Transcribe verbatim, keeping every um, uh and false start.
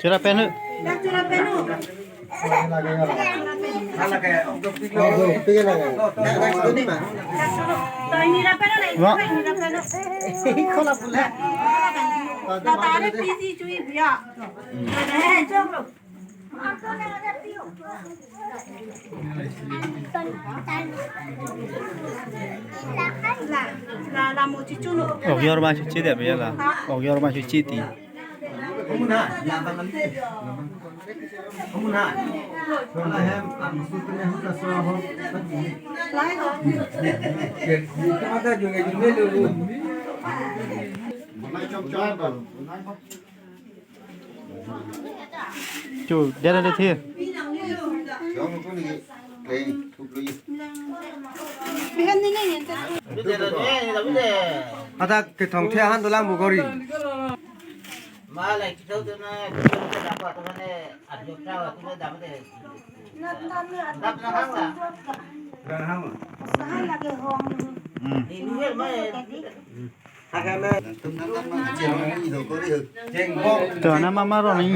Chura penu. Wa. Ogior ma chuchi de bela. Ogior ma chuchi ti. Chu, dia ada thir. Ada kethong the han dolang bugori. To na mama roni.